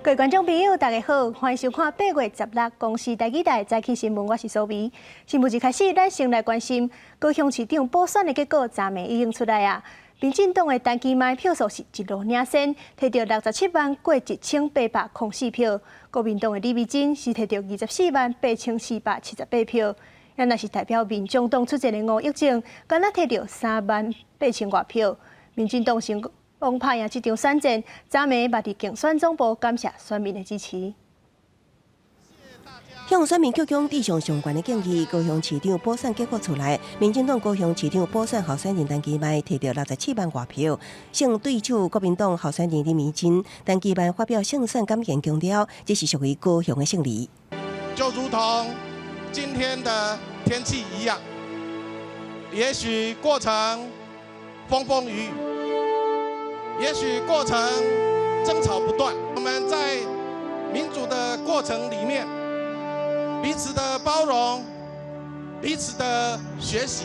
各位觀眾朋友，大家好，歡迎收看8月16公視台語台早起新聞，我是蘇眉。新聞一開始，咱先來關心高雄市長補選的結果，昨暝已經出來啊。民進黨的陳其邁票數是一路領先，提著67萬過1804票；國民黨的李眉蓁是提著24萬8478票。啊若是代表民眾黨出戰的吳益政，敢若提著3萬8千外票。民進黨成功拍贏這場選戰，昨暝嘛佇競選總部感謝選民的支持。向選民鞠躬致上上懸的敬意，高雄市長補選結果出來，民進黨高雄市長補選候選人陳其邁提著67萬外票，勝對手國民黨候選人李眉蓁。陳其邁發表勝選感言，強調這是屬於高雄的勝利。就如同今天的天氣一樣，也許過程風風雨雨，也許過程爭吵不斷。我們在民主的過程裡面，彼此的包容，彼此的學習。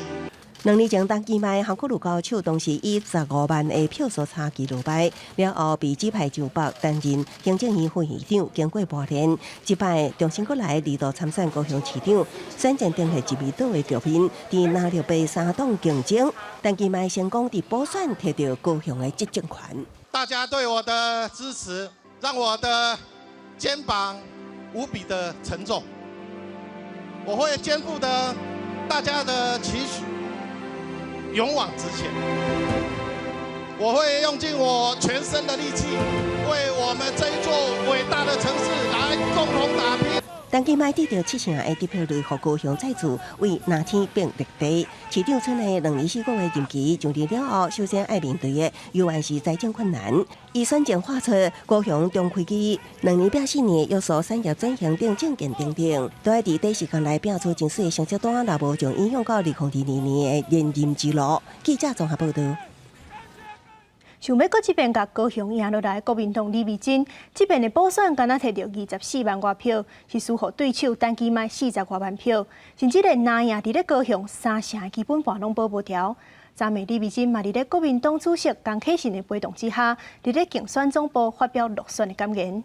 兩年前，陳其邁韓國瑜交手，當時以15萬的票數差距落敗，了後被指派上北擔任行政院副院長，經過磨練，這擺重新閣來二度參選高雄市長，選戰呈現一面倒的局面，佇藍綠白三黨競爭，陳其邁成功佇補選提著高雄的執政權。大家對我的支持，讓我的肩膀無比的沉重。我會肩負的大家的期許，勇往直前。我會用盡我全身的力氣，為我們這一座偉大的城市來共同打拼。陳其邁得著7成的得票率，予高雄再次為藍天變綠地。市長賰的2年4個月任期上任了後，首先愛面對的猶原是財政困難。伊選前喊出高雄重開機，2084年約束產業轉型等政見等等，都愛佇短時間內拼出真媠的成績單，若無將影響到2022年的連任之路。記者綜合報導。想欲閣這遍共高雄贏落來，國民黨李眉蓁這遍的補選，敢若提著24萬外票，是輸予對手陳其邁40外萬票，甚至連藍營佇咧高雄3成的基本盤攏保無牢。昨暝李眉蓁嘛佇咧國民黨主席江啟臣的陪同之下，佇咧競選總部發表落選的感言。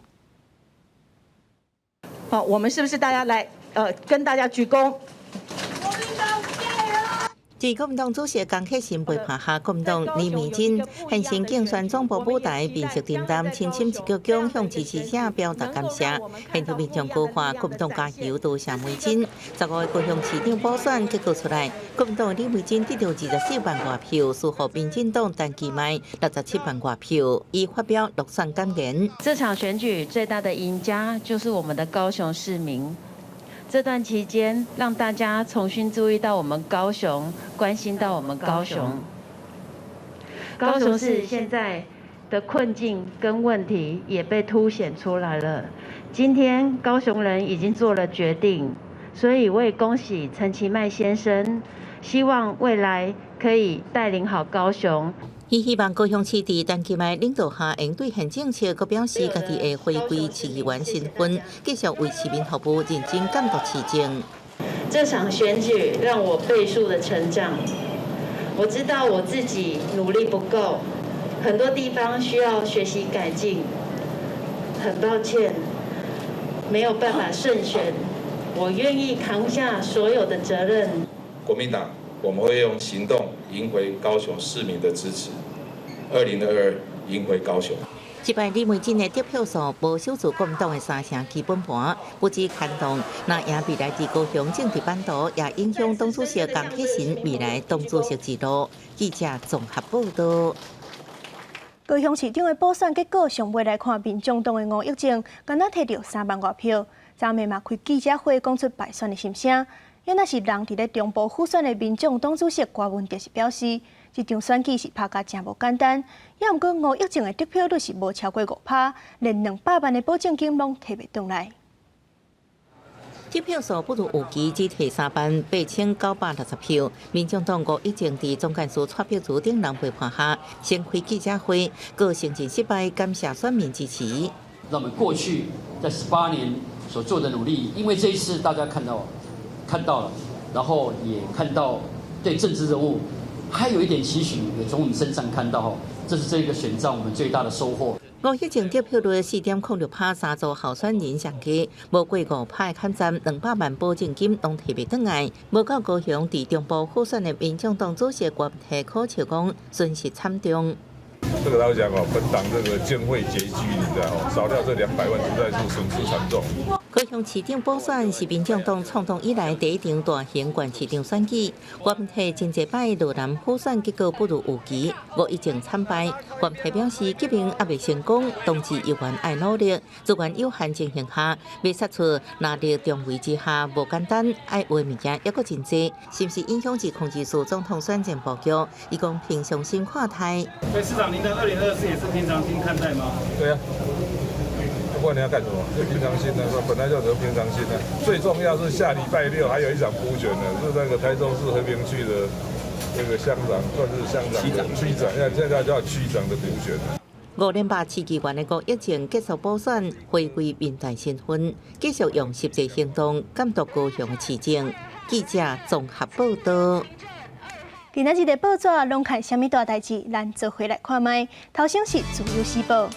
好，我們是不是大家來，跟大家鞠躬？佇國民黨主席江啟臣陪伴下，國民黨李眉蓁現身競選總部舞台，面色沉淡，深深一鞠躬，向支持者表達感謝。現場民眾高喊國民黨加油，多謝眉蓁。15個高雄市長補選結果出來，國民黨李眉蓁得著24萬外票，輸予民進黨陳其邁67萬外票，伊發表落選感言。這場選舉最大的贏家就是我們的高雄市民。這段期間，讓大家重新注意到我們高雄，關心到我們高雄。高雄市現在的困境跟問題也被凸顯出來了。今天高雄人已經做了決定，所以我也恭喜陳其邁先生，希望未來可以帶領好高雄。伊希望高雄市佇陳其邁領導下，應對現政策，閣表示家己會回歸市議員身份，繼續為市民服務，認真監督市政。這場選舉讓我倍數的成長，我知道我自己努力不夠，很多地方需要學習改進。很抱歉，沒有辦法勝選，我願意扛下所有的責任。國民黨，我們會用行動贏回高雄市民的支持。2022贏回高雄。這擺李眉蓁的得票數無守住國民黨的3成基本盤，不止牽動，藍營未來佇高雄政治版圖，也影響黨主席江啟臣未來黨主席之路。記者綜合報導。高雄市長的補選結果，上尾來看，民眾黨的吳益政，敢若提著3萬外票。昨暝嘛開記者會，講出敗選的心聲。若是人佇咧中部輔選的民眾黨主席柯文哲是表示，這場選舉是拍甲誠無簡單。也毋過吳益政的得票率是無超過5%，連200萬的保證金攏提袂轉來。得票數不如預期，只提3萬8960票。民眾黨吳益政佇總幹事蔡碧如等人陪伴下，先開記者會，閣承認失敗，感謝選民支持。讓我們過去在18年所做的努力，因為這一次大家看到了，然後也看到對政治人物還有一點期許，也從我們身上看到，這是這個選戰我們最大的收穫。吳益政得票率4.06%，三組候選人上低，無過5%的坎站，200萬保證金攏提袂轉來。無夠高雄佇中部輔選的民眾黨主席郭提可笑講，損失慘重。這個老實講哦，本黨這個經費拮據，你知道哦，少掉這200萬，實在是損失慘重。高雄市長補選是民眾黨創黨以來第一場大型縣市長選舉，郭提真濟擺羅南輔選結果不如預期，吳益政慘敗。郭提表示革命猶未成功，同志猶原愛努力，資源有限情形下，欲殺出拿力重圍之下無簡單，愛畫物件猶閣真濟，是毋是影響至控制數總統選戰布局？伊講平常心看待。所以市長，您的2024也是平常心看待嗎？對啊。不管你要幹什麼，就平常心呢。本來就得平常心呢。最重要是下禮拜六還有一場補選呢，是那個台中市和平區的那個鄉長，算是鄉長、區長，現在叫區長的補選。5連敗市議員的吳益政結束補選，回歸民代身份，繼續用實際行動監督高雄的市政。記者綜合報道。今仔日的報紙攏看啥物大代誌？咱做伙來看覓。頭先是自由時報。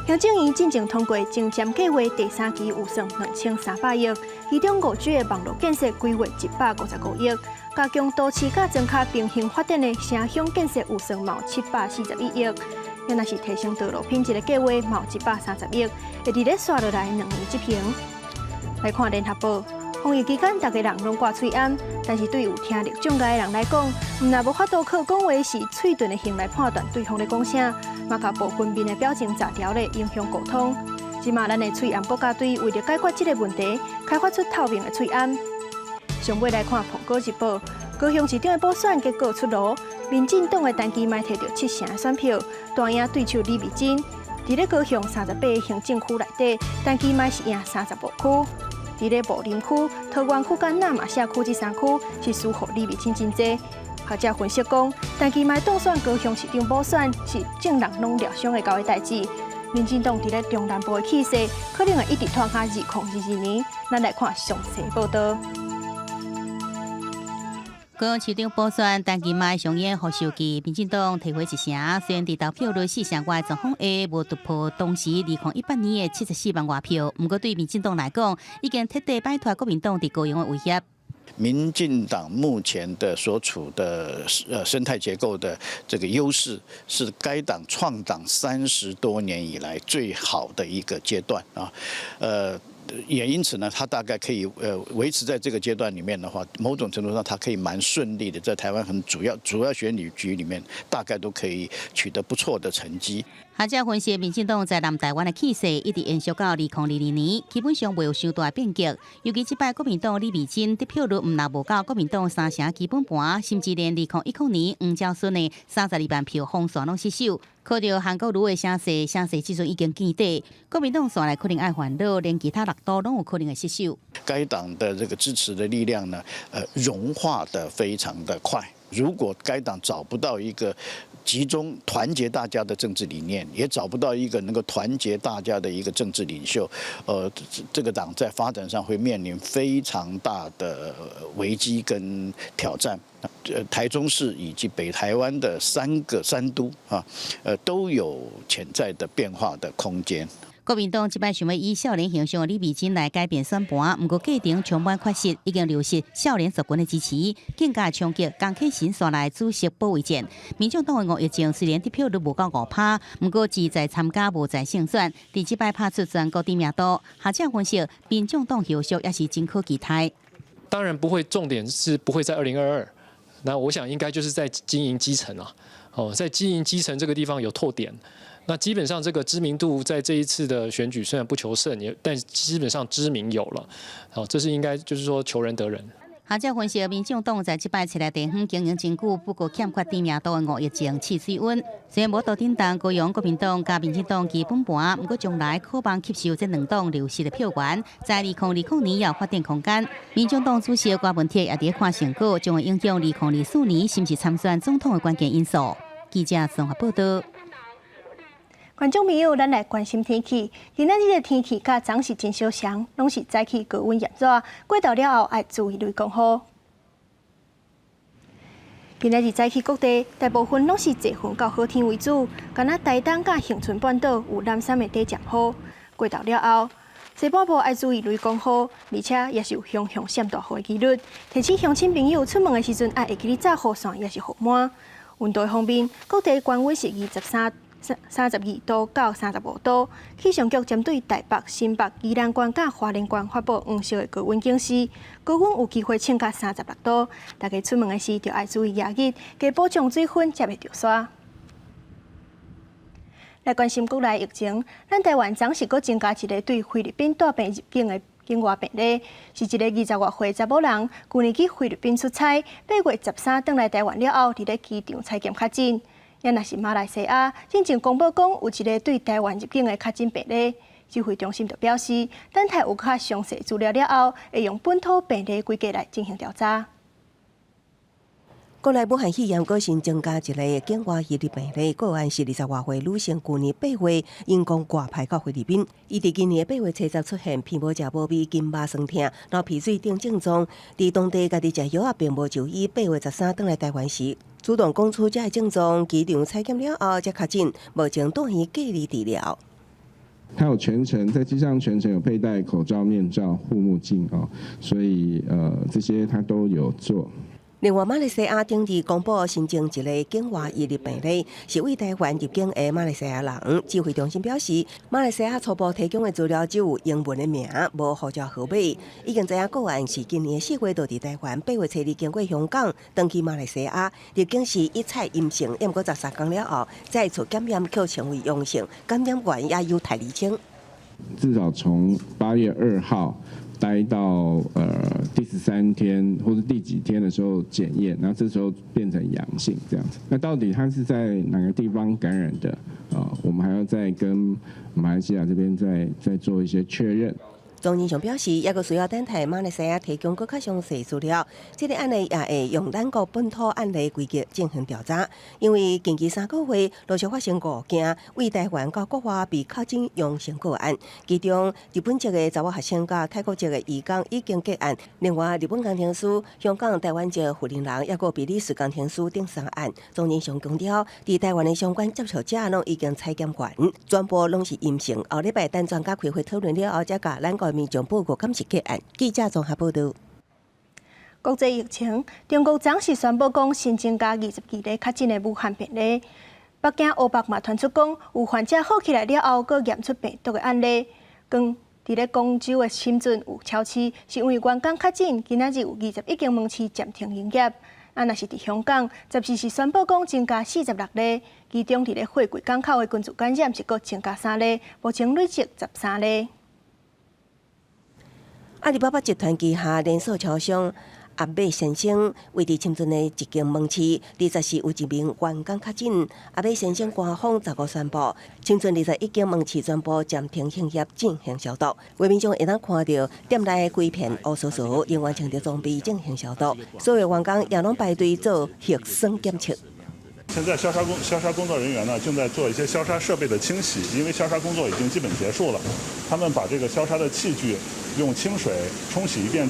行政院進前通過前瞻計畫第三期預算2300億，其中5G 的網路建設規劃155億，加強都市佮莊跤平行發展的城鄉建設預算嘛741億。若是提升道路品質的計劃嘛130億，會佇咧紲落來2年執行。來看聯合報，防疫期間，逐家人攏掛喙罨，但是對有聽力障礙的人來講，毋但無法度靠講話時喙唇的形來判斷對方咧講啥，嘛共部分面的表情雜調咧影響溝通。這馬咱的喙罨國家隊為著解決這個問題，開發出透明的喙罨。上尾來看《蘋果日報》，高雄市長的補選結果出爐，民進黨的陳其邁提著7成的選票，大贏對手李眉蓁。佇咧高雄38個行政區內底，陳其邁是贏35區。佇咧武陵區、桃園區佮那瑪夏區這三區是輸予李眉蓁真濟。學者分析講，陳其邁當選高雄市長補選是眾人攏料想會到的代誌。民進黨佇咧中南部的氣勢可能會一直拖到2022年。咱來看詳細報道。高雄市長補選，陳其邁上演復仇記，民進黨提回一城。雖然佇投票率4成外的狀況下，無突破當時2018年的74萬外票，毋過對民進黨來講，已經徹底擺脫國民黨佇高雄的威脅。民進黨目前的所處的生態結構的這個優勢，是該黨創黨30多年以來最好的一個階段啊，也因此呢，他大概可以維持在這個階段裡面的話，某種程度上，他可以蠻順利的在台灣很主要選舉局裡面，大概都可以取得不錯的成績。學者分析，民進黨在南台灣的氣勢一直延續到2022年，基本上未有傷大變革。尤其這擺國民黨李眉蓁得票率毋但無到國民黨三成基本盤，甚至連2010年黃昭順的32萬票防線攏失守。靠著韓國瑜的聲勢，聲勢這陣已經見底，國民黨紲來可能愛煩惱，連其他六都攏有可能會失守。該黨的這個支持的力量呢，融化得非常的快。如果該黨找不到一個集中團結大家的政治理念，也找不到一個能夠團結大家的一個政治領袖，這個黨在發展上會面臨非常大的危機跟挑戰。台中市以及北台灣的三個三都啊，都有潛在的變化的空間。國民黨這擺想欲以少年形象的李眉蓁來改變選盤，毋過過程充滿缺失，已經流失少年族群的支持，更加衝擊江啟臣紲來主席保衛戰。民進黨的吳益政雖然得票率無到5%，毋過志在參加無在勝選，佇這擺拍出全國知名度。學者分析，民進黨後續也是真可期待。當然不會，重點是不會在2022。那我想應該就是在經營基層啊，哦，在經營基層這個地方有拓點。那基本上這個知名度在這一次的選舉雖然不求勝，也但基本上知名有了，好，這是應該就是說求仁得仁。學者分析，民進黨在這擺出來地方經營真久，不過欠缺知名度的吳益政試水溫，雖然無法度震動高雄國民黨佮民進黨基本盤，毋過將來可望吸收這兩黨流失的票源，在2020年有發展空間。民進黨主席郭文鐵也佇看成果，將會影響2024年是毋是參選總統的關鍵因素。記者綜合報道。觀眾朋友，咱來關心天氣。今仔日的天氣佮昨是真相像，攏是早起高溫炎熱，過晝了後愛注意雷公雨。今仔日早起各地大部分攏是濟雲到好天為主，干焦台東佮恆春半島有懶散的短暫雨。過晝了後，西半部愛注意雷公雨，而且也是有雄雄閃大雨的機率。提醒鄉親朋友出門的時陣，愛會記得紮雨傘，抑是雨帽。溫度方面，各地高溫是23、32度到35度。氣象局針對台北、新北、宜蘭縣佮花蓮縣發布黃色的高溫警示，高溫有機會衝到36度。大家出門的時，就愛注意炎熱，加補充水分，才袂著沙。來關心國內疫情，咱台灣昨是閣增加一个對菲律賓帶病入境的境外病例，是一个20外歲查某人，舊年去菲律賓出差，8月13轉來台灣了後，佇咧機場採檢確診。也若是馬來西亞，進前公布講有一个對台灣入境的確診病例，指揮中心就表示，等待有較詳細資料了後，會用本土病例規格來進行調查。國內武漢肺炎閣新增加一个境外移入病例，個案是20外歲女性，舊年8月因公外派到菲律賓，伊佇今年8月初十出現鼻無食無味、筋肉痠疼、流鼻水等症狀，佇當地家己食藥仔並無就醫。8月13轉來台灣時，主動講出這个症狀，機場採檢了後才確診，目前住院隔離治療。他有全程在機上全程有佩戴口罩、面罩、護目鏡哦，所以這些他都有做。另外，馬來西亞頂日公布新增一个境外移入病例，是對台灣入境的馬來西亞人。指揮中心表示，馬來西亞初步提供的資料只有英文的名，無護照號碼。已經知影個案是今年4月就佇台灣，8月初二經過香港，轉去馬來西亞，入境時一採陰性，毋過13工了後再次檢驗，卻成為陽性，感染源也有待釐清。至少從8月2號待到第13天或者第幾天的時候檢驗，然後這時候變成陽性這樣子。那到底他是在哪個地方感染的啊？我們還要再跟馬來西亞這邊再做一些確認。莊人祥表示，猶閣需要等待馬來西亞提供閣較詳細資料，這个案例也會用咱國本土案例規格進行調查。因為近期3個月陸續發生五件對台灣到國外被確診陽性個案，其中日本籍的查某學生佮泰國籍的移工已經結案。另外，日本工程師、香港、台灣籍婦人人，抑閣比利時工程師等三案。莊人祥強調，佇台灣的相關接觸者攏已經採檢完，全部攏是陰性。後禮拜等專家開會討論了後，才共咱國民眾報告敢是結案。記者綜合報導。國際疫情，中國昨時宣布講新增加22例確診的武漢病例。北京湖北嘛傳出講有患者好起來了後，閣驗出病毒的案例。講佇咧廣州的深圳有超市，是因為員工確診，今仔日有21間門市暫停營業。啊，若是佇香港，14時宣布講增加46例，其中佇咧貨櫃港口的群組感染是閣增加三例，目前累計13例。阿里巴巴集團旗下連鎖超商盒馬鮮生，位佇深圳的一間門市，24有一名員工確診。盒馬鮮生官方15宣布，深圳21間門市全部暫停營業進行消毒。畫面中會當看著店內規片烏趖趖，人員穿著裝備進行消毒，所有員工也攏排隊做核酸檢測。現在消殺工作人員呢，正在做一些消殺設備的清洗，因為消殺工作已經基本結束了。他們把這個消殺的器具用清水沖洗一遍。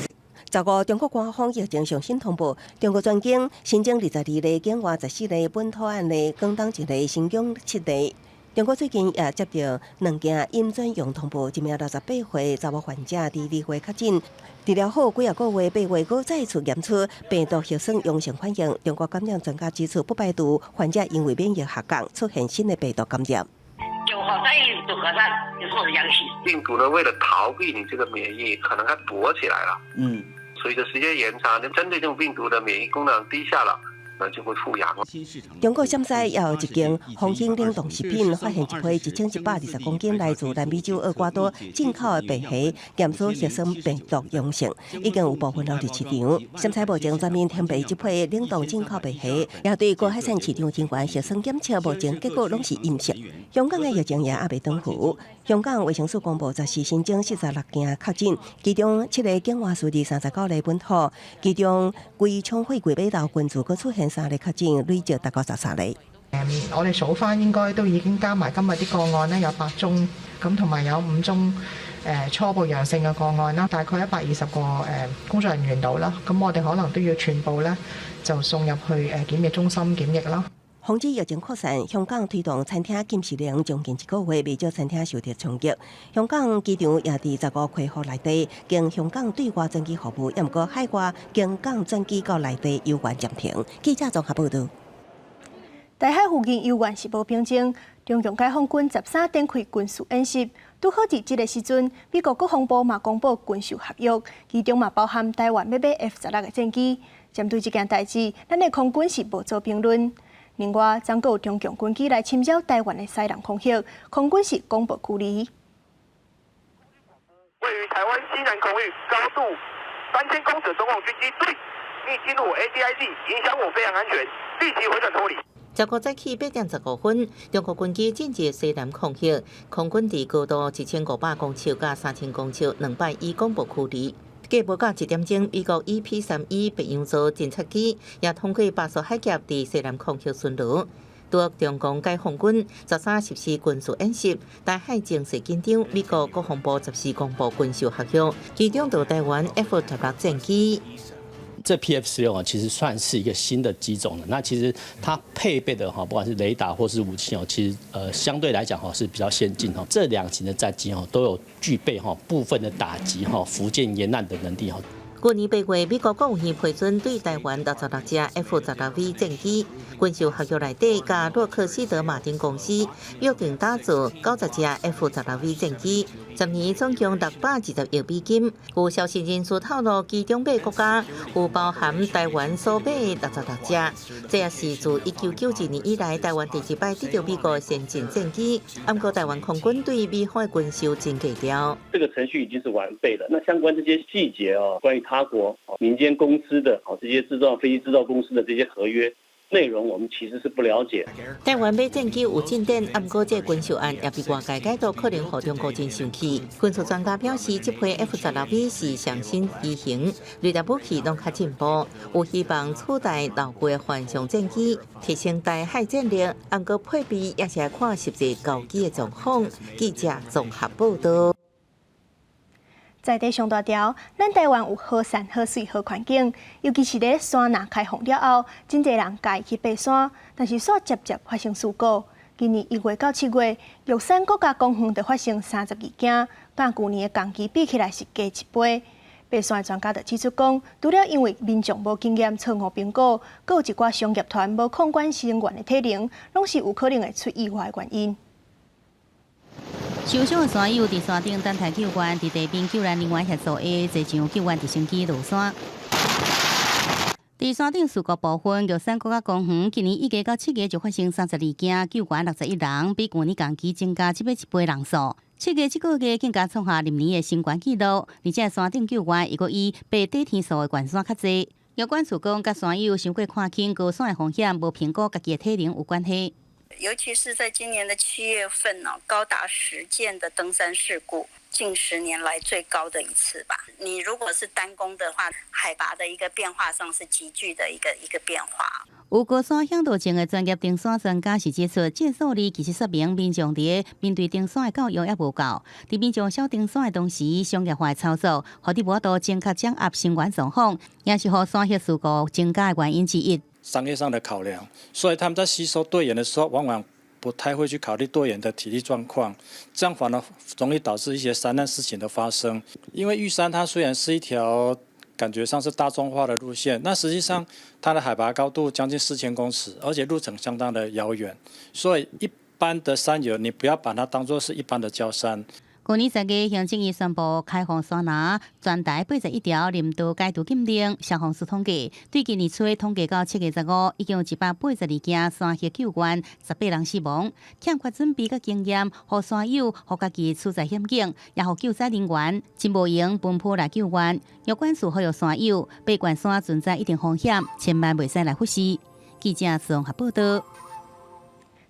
15，中國官方疫情上新通報，中國全境新增22例境外14例本土案例，廣東一例，新疆7例。中國最近也接著兩件陰轉陽通報，一名68歲查某患者佇2月確診，治療好幾仔個月，8月閣再次驗出病毒核酸陽性反應。中國感染專家指出，不排除患者因為免疫下降出現新的病毒感染。就好像就核酸就說是陽性。病毒呢，為了逃避你這個免疫，可能還躲起來了。隨着時間延長，針對這種病毒的免疫功能低下了，那就會復陽。中國陝西也有一間豐興冷凍食品，發現一批1120公斤來自南美洲厄瓜多進口的白蝦，檢出核酸病毒陽性，已經有部分流佇市場。陝西目前全面停賣這批冷凍進口白蝦，也對各海產市場人員核酸檢測，目前結果攏是陰性。香港的疫情也猶未轉負，香港衛生署公布十四新增46件確診，其中7个境外輸入，39例本土，其中葵涌貨櫃碼頭群組閣出現三例確診，累計達到13例。我哋數翻應該都已經加埋今日啲個案呢，有8宗，咁同埋有5宗初步陽性嘅個案啦，大概120個工作人員度啦，咁我哋可能都要全部咧就送入去檢疫中心檢疫啦。防止疫情擴散，香港推動餐廳禁食令將近一個月，袂少餐廳受著衝擊。香港機場也佇15恢復內地經香港對外轉機服務，也毋過海外經港轉機到內地猶原暫停。記者綜合報導。台海附近猶原是無平靜，中共解放軍13展開軍事演習，拄好佇這个時陣，美國國防部嘛公布軍售合約，其中嘛包含台灣欲買 F 十六的戰機。針對這件代誌，咱的空軍是無做評論。另外，昨閣有中共軍機來侵擾台灣的西南空域，空軍是廣播驅離。位於台灣西南空域，高度3000公尺中共軍機對，擬進入 ADIZ，影響我飛行安全，立即回轉脫離。15早起8點15分，中國軍機進入西南空域，空軍佇高度1500公尺佮3000公尺兩擺以廣播驅離。過無到1點鐘，美國 EP-3E 白羊座偵察機也通過巴士海峽佇西南空域巡邏。拄中共解放軍13實施軍事演習，台海情勢緊張。美國國防部14公布軍售合約，其中就台灣 F 十六戰機。這 PF 十六啊，其實算是一個新的機種了。那其實它配備的哈，不管是雷達或是武器哦，其實相對來講哈是比較先進哈。這兩型的戰機哦都有具備哈部分的打擊哈福建沿岸的能力哈。去年8月，美國國務院批准對台灣66隻 F 十六 V 戰機軍售合約內底，佮洛克希德馬丁公司約定打造90隻 F 十六 V 戰機，10年總共620億美金。有消息人士透露，其中買國家有包含台灣所買66隻，這也是自1992年以來台灣第一擺得著美國先進戰機。毋過台灣空軍對美方的軍售真低調。這個程序已經是完備了，那相關這些細節哦，關於他國民間公司的這些製造飛機製造公司的這些合約內容，我們其實是不了解。台灣買戰機有進展，毋過這軍售案也被外界解讀，可能予中國真生氣。軍事專家表示，這批 F 十六 V 是上新機型，雷達武器攏較進步，有希望取代老舊的幻象戰機，提升台海戰力。毋過配備也是愛看實際交機的狀況。記者綜合報導。在地上大條，咱台灣有好山好水好環境，尤其是咧山若開放了後，真濟人共去爬山，但是煞接接發生事故。今年1月到7月，玉山國家公園就發生32件，佮舊年的同期比起來是加一倍。爬山的專家就指出講，除了因為民眾無經驗錯誤評估，閣有一寡商業團無控管成員的體能，攏是有可能會出意外的原因。受傷的山友佇山頂等待救援，佇地面救難人員協助下，坐上救援直升機落山。佇山頂事故部分，玉山國家公園今年1月到7月就發生32件，救援61人，比舊年同期增加這欲一倍人數。7月這個月更加創下歷年的新懸紀錄，而且山頂救援又閣以爬短天數的懸山較濟。藥管處講，佮山友傷過看輕高山的風險，無評估家己的體能有關係。尤其是在今年的7月份呢，高達10件的登山事故，近10年來最高的一次吧。你如果是單攻的話，海拔的一個變化上是急劇的一個變化。有高山嚮導證的專業登山專家是指出，這數字其實說明民眾佇面對登山的教育猶無夠。佇民眾小登山的同時，商業化的操作，予你無法度正確掌握成員狀況，也是予山客事故增加的原因之一。商業上的考量，所以他們在吸收隊員的時候，往往不太會去考慮隊員的體力狀況，這樣反而容易導致一些山難事情的發生。因為玉山它雖然是一條感覺上是大眾化的路線，那實際上它的海拔高度將近4000公尺，而且路程相當的遙遠，所以一般的山友你不要把它當作是一般的郊山。去年10月，行政院宣布開放山林，全台81條林道解除禁令。消防署統計，對今年初統計到7月15，已經有182件山客救援，18人死亡。欠缺準備佮經驗，予山友予家己處在險境，也予救災人員真無閒奔波來救援。藥管處呼籲山友，爬懸山存在一定風險，千萬袂使來忽視。記者綜合報導。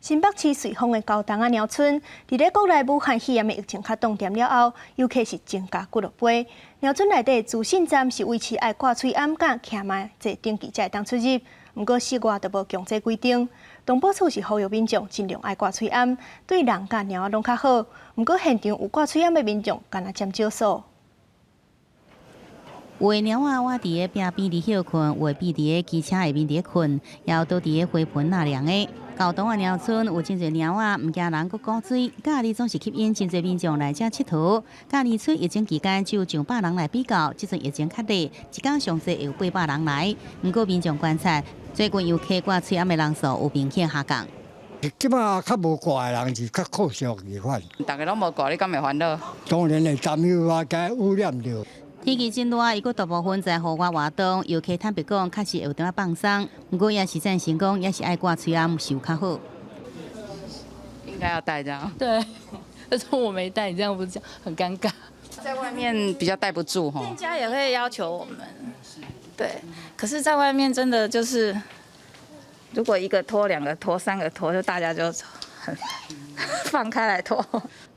新北市瑞芳的高洞仔貓村，佇咧國內武漢肺炎的疫情較凍點了後，遊客是增加幾落倍。貓村內底資訊站是維持愛掛喙罨佮徛碼坐登記才會當出入。毋過室外就無強制規定。動保處是呼籲民眾盡量愛掛喙罨，對人佮貓仔攏較好。毋過現場有掛喙罨的民眾，敢若佔少數。有的貓仔倚佇咧壁邊佇歇睏，有的覕佇咧機車下面佇咧睏，也有倒佇咧花盆納涼的。厚東的貓村有真濟貓仔，毋驚人閣古錐，假日總是吸引真濟民眾來遮𨑨迌。佮年初疫情期間只有上百人來比較，這陣疫情較熱，一工上濟會有800人來。毋過民眾觀察，最近遊客掛喙罨的人數有明顯下降。這擺較無掛的人是較可惜的款。逐家攏無掛，你敢會煩惱？當然會擔憂啊，驚污染著。天氣真熱，伊閣大部分在戶外活動，遊客坦白講，確實會有淡仔放鬆。毋過也是贊成講，也是愛掛喙罨是有較好。應該要戴這樣。對，但是我沒戴，你這樣不是很尷尬？在外面比較戴不住吼。店家也會要求我們，對。可是，在外面真的就是，如果一個脫、兩個脫、三個脫，就大家就很放開來脫。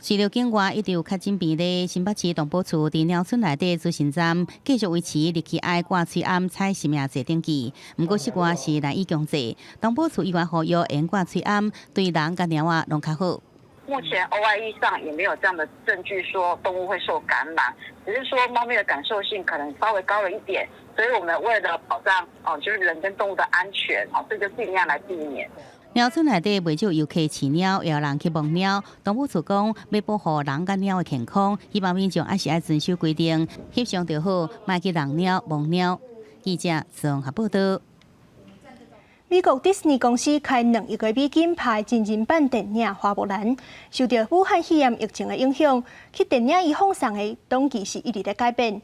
除了境外一直有確診病例，新北市動保處佇貓村內底諮詢站繼續維持入去愛掛喙罨採實名制登記，毋過室外是難以強制。動保處依然呼籲會掛喙罨，對人佮貓仔攏較好。目前 OIE 上也沒有這樣的證據說動物會受感染，只是說貓咪的感受性可能稍微高了一點，所以我們為了保障哦，就是人跟動物的安全，哦，所以就盡量來避免。貓村內底袂少遊客飼貓，也有人去摸貓。動保處講，欲保護人佮貓的健康，希望民眾還是愛遵守規定，翕相就好，莫去弄貓、摸貓。記者綜合報道。美國迪士尼公司開2億美金拍真人版電影《花木蘭》，受著武漢肺炎疫情的影響，去電影院放送的檔期是一直咧改變。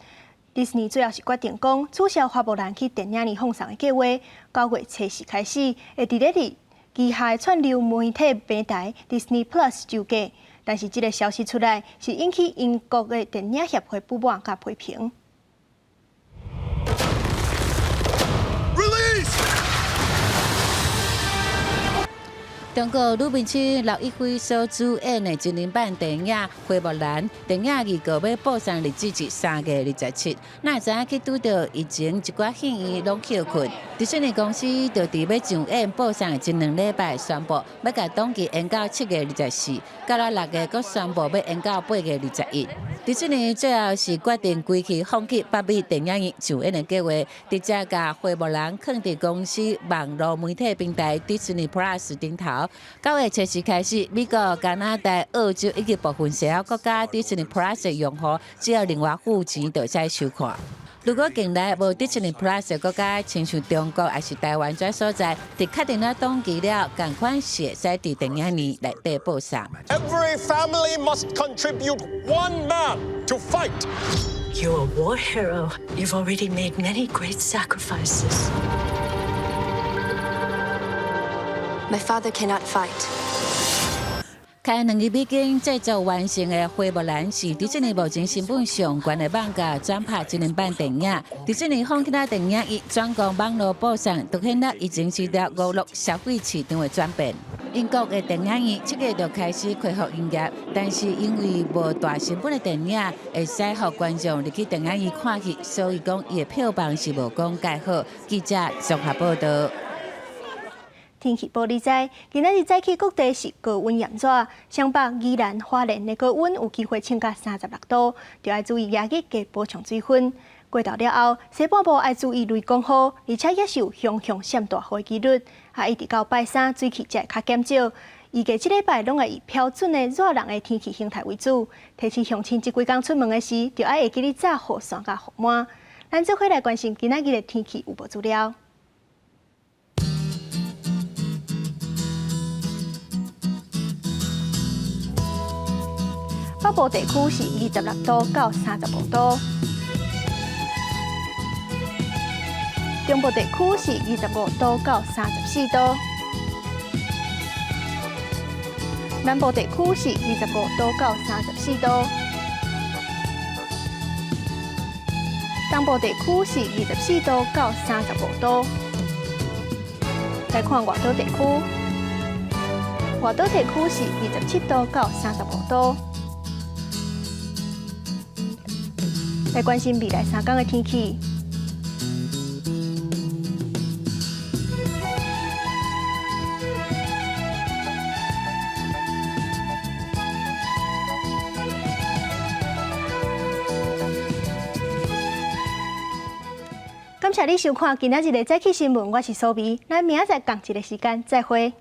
迪士尼最後是決定講取消《花木蘭》去電影院放送的計劃，9月初四開始會佇咧佇旗下的串流媒體平台 Disney Plus 上架。但是這个消息出來，是引起英國的電影協會不滿佮批評。 Release! 中國女明星劉亦菲所主演的真人版電影《花木蘭》，電影預告欲播送日子是3月27，哪會知影去拄著疫情，一寡戲院攏歇睏。迪士尼公司就佇欲上演播送的前兩禮拜宣布，欲共檔期延到7月24，到了6月閣宣布欲延到8月21。迪士尼最後是決定規氣放棄北美電影院上映的計劃，直接共花木蘭囥佇公司網路媒體平台 Disney Plus 頂頭。9月初四開始，美國、加拿大、澳洲以及部分西歐國家 Disney Plus 的用戶，只要另外付錢就會使收看。如果境內無 Disney Plus 的國家，親像中國抑是台灣這所在，佇確定了檔期了，仝款是會使佇電影院內底播送。 Every family must contribute one man to fight. You're a war hero. You've already made many great sacrifices. My father cannot fight. 開2億美金製作完成的《花木蘭》是迪士尼目前成本上懸的網咖轉拍真人版電影。迪士尼放棄了電影院，轉攻網路播送，凸顯了疫情時代娛樂消費市場的轉變。英國的電影院7月就開始恢復營業，但是因為無大成本的電影會使予觀眾入去電影院看戲，所以講伊的票房是無講蓋好。記者綜合報道。天氣報你知，今仔日早起各地是高溫炎熱，雙北、宜蘭、花蓮的高溫有機會衝到36度，著愛注意炎熱加補充水分。過晝了後，西半部愛注意雷公雨，而且也是有雄雄閃大雨的幾率。啊，一直到拜三，水汽才會較減少。預計這禮拜攏會以標準的熱人的天氣形態為主。提醒鄉親這幾工出門的時，著愛會記得紮雨傘佮雨帽。咱做伙來關心今仔日的天氣預報資料。北部地區是26度到35度，中部地區是25度到34度，南部地區是25度到34度，東部地區是24度到35度。來看外島地區，外島地區是27度到35度。來關心未來3工的天氣。謝你收看今仔日的早起新聞，我是蘇美，咱明仔載仝一个時間再會。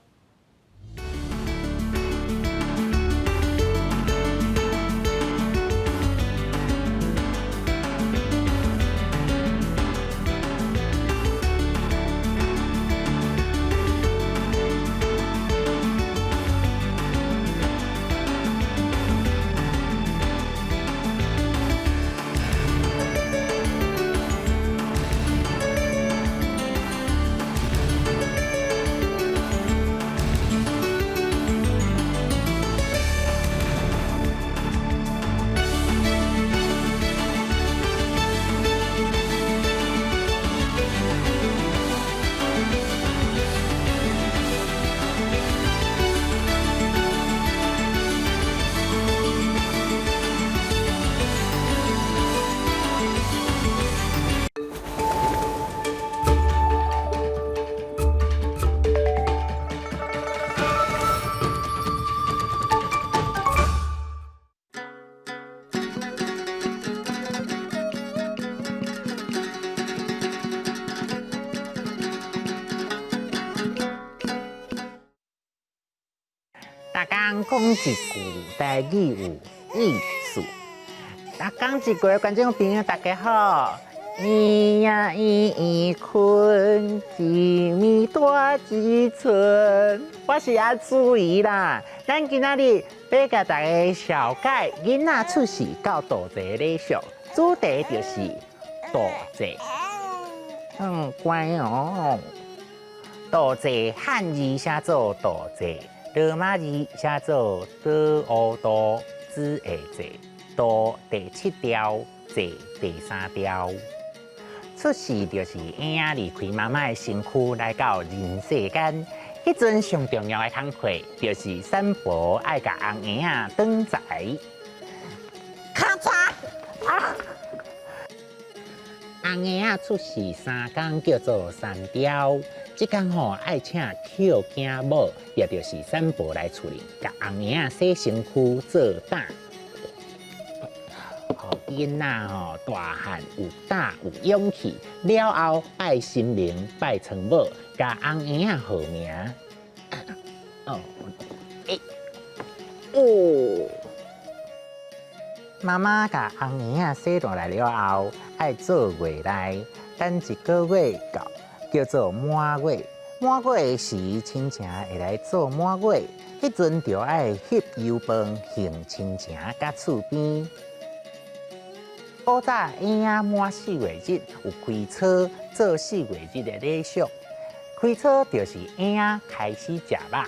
逐工講一句台語有意思。逐工一句觀眾朋友大家好，圓仔圓圓睏，一暝大一寸。我是阿朱姨啦。咱今仔日欲共大家紹介囡仔出世到度祭禮俗，主題就是度祭。乖哦。度祭漢字寫做度祭。羅馬字寫做多烏度子下祭，度第七調，祭第三調。出世就是嬰仔離開媽媽的身軀來到人世間，彼陣上重要的工課就是產婆愛共紅嬰仔轉財。咔嚓啊！紅嬰仔出世三工叫做三朝。這工吼愛請抾囝某，也就是產婆來厝裡，共紅嬰仔洗身軀做膽，予囡仔吼大漢有膽有勇氣。了後拜神明、拜倉母，共紅嬰仔號名。哦，欸，哦，媽媽共紅嬰仔洗落來了後，愛做月內，等一个月到。叫做滿月，滿月時，親情會來做滿月，彼陣就愛翕油飯還親情佮厝邊。古早嬰仔滿四月日有開初做四月日的禮俗，開初就是嬰仔開始食肉。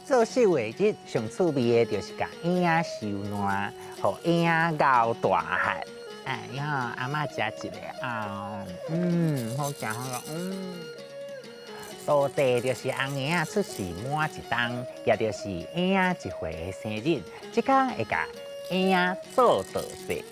做四月日上趣味的就是共嬰仔收爛，予嬰仔𠢕大漢。哎呀，阿嬤食一个啊，好食好食，度祭就是紅嬰仔出世滿一冬，也就是嬰仔一歲的生日，這工會共嬰仔做度祭。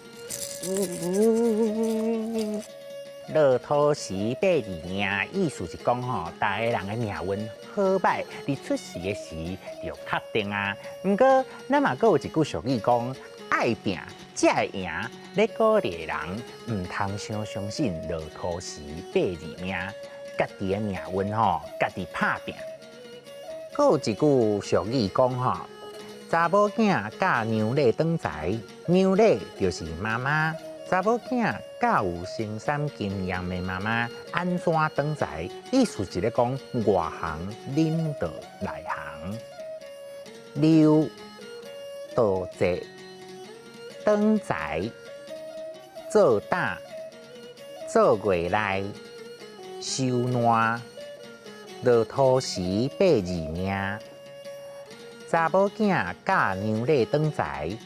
落土時八字命，意思是講吼，逐个人的命運好歹，佇出世的時就確定啊。毋過，咱嘛閣有一句俗語講，愛拚才會贏。咧鼓勵人毋通傷相信落土時八字命，家己的命運吼，家己拍拚。閣有一句俗語講吼，查某囝教娘禮轉財，娘禮就是媽媽。查某囝教有生產經驗的媽媽按怎轉財，意思是咧講外行領導內行，溜度祭轉財。做膽、做月內、收爛、落土時八字命、查某囝教娘禮轉財。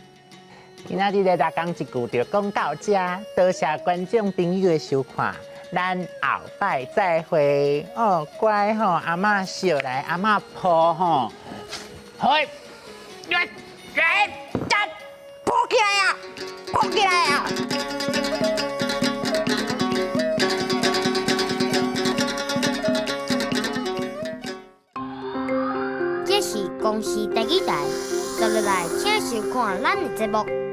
今仔日的逐工一句就講到這，多謝觀眾朋友的收看，咱後擺再會。哦，乖吼，阿嬤笑來，阿嬤抱吼，好，來來，抱起來啊，抱起來啊！這是公視第二台，接落來請收看咱的節目。